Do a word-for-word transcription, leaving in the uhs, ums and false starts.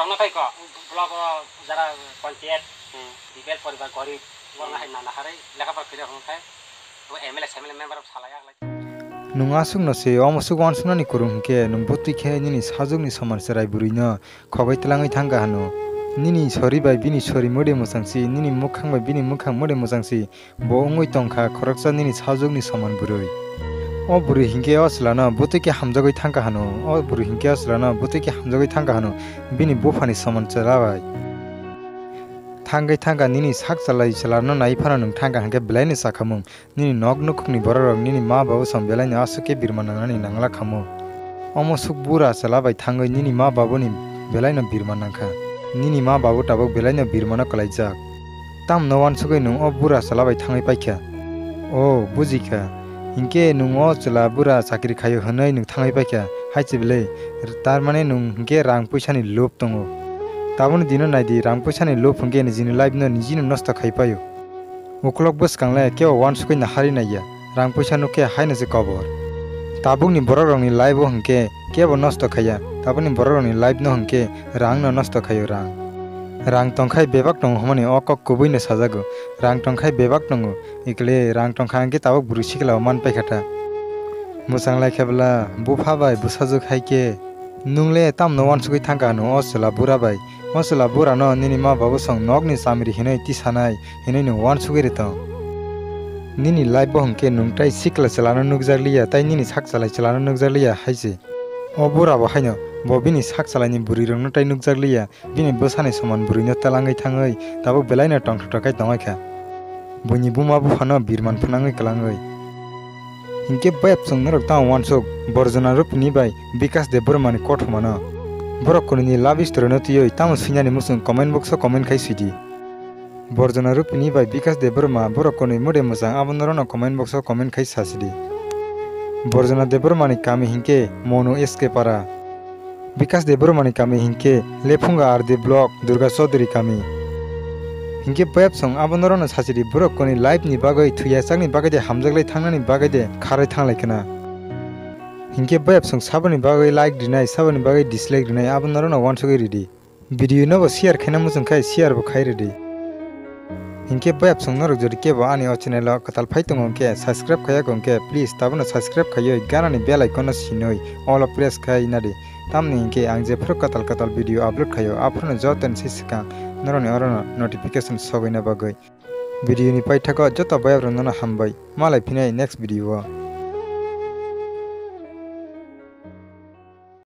Tongna phai kho, block o jara panchayat, hmm, B P L poribar gorib, borokno hai nana harwi lekha pora kwrwi rokno khai, bo M L A, S M L A member salai aglai. Nwng aswkno se omo swk uansuknani kwrwng hwnkhe, nwng bwtwi khe nini sajwkni soman chwrai bwrwino khogwi twlangwi thangkha hano. Nini sori bai bini sori mwde mwchangsi, nini mwkhang bai bini mwkhang mwde mwchangsi, bo wngwi tongkha khoroksa nini sajwkni soman bwrwi. O bwrwi hinkhe o chwlano bwtwi khe hamjagwi thangkha hano, o bwrwi hinkhe o chwlano bwtwi khe hamjagwi thangkha hano, bini buphani soman chwla bai. Thangwi thangkha nini sak chalai chwlano nai phano nwng thangkha hinkhe belaino chakhamung, nini nok nukhungni bororok nini ma babu song belaino aswk khe birma nangnani nangla khamu. Omo swk bura chwla bai thangwi nini ma babuni belaino birma nangkha, nini ma babu tabuk belaino birmano kwlaijak. Tamno uansugwi nwng o bura chwla bai thangwi paikha? O, bujikha. Hinkhe nwng o chwla bura chakri khaio hwnwi nwng thangwi paikha, hai se bwle? Tar mane nwng hinkhe rang puisani lob tongo. Tabukni dino naidi, rang puisani lob hinkhe nijini life no nijino nosto khai paio. Ukolok bwskangle kebo uansugwi naharwi naiya. Rang puisa nukhe haino se kobor. Tabukni borokrokni life o hwnkhe kebo nosto khaiya, tabukni borokrokni life no hwnkhe rang no nosto khaio rang. Rang tongkhai bebak tongo hwnmani o kok kubui no sajago. Rang tongkhai bebak tongo, ekle rang tongkha hwnkhe tabuk bwrwi sikla o man paikha ta. Mwchang lai khe bwla bupha bai bwsajwk hai khe. Nwng le tamno uansugwi thangkha hano o chwla bura bai? O chwla bura no nini ma babu song nokni chamri hinwi tisanai hinwi nwng uansugwi ri tong. Nini life bo hwnkhe nwng tai sikla chwla no nukjak liya, tai nini sak chalai chwla no nukjak liya hai se. O bura bo haino bo bini sak chalai ni bwrwi rok no tai nukjak liya, bini bwsani soman bwrwi no twlangwi thangwi tabuk belai no tongthok thok khai tongwi kha. Buini buma bupha no birman phnangwi kwlangwi. Hinkhe bayapsong norok tamo uansuk, Borjona Rupini bai Bikash Debbarma ni kothoma no. Borok kwnwi ni love story no twiwi tamo swinani muchung comment box o comment khai swidi. Borjona Rupini bai Bikash Debbarma borok kwnwi mwde mwchang abo norok no comment box o comment khai sasidi. Borjona Debbarma ni kami hinkhe Monu S K Para. Bikash Debbarma ni kami hinkhe Lephunga R D block Durga Chaudhary kami. Hinkhe bayapsong abo norokno sachidi, borok kwnwi life ni bagwi thwiyachakni bagwi de hamjaklai thangnani bagwi de kharwi thanglai khna. Hinkhe bayapsong saboni bagwi like rinai, saboni bagwi dislike rinai abo norokno uansugwi ridi. Video no bo share khaina muchung khai share bo khai ridi. Hinkhe bayapsong norok jodi kebo ani o channel o kwtal phai tongo hinkhe subscribe khaiya kho hinkhe please tabukno subscribe khaiwi ganani bell icon no sinwi all o press khai nadi. Tamni hinkhe ang jephru kwtal kwtal video upload khaio, aphruno jotoni se swkang norokni orono notification sogwina bagwi. Video ni paithago joto bayaphrokno hambai. Malai phinai next video o.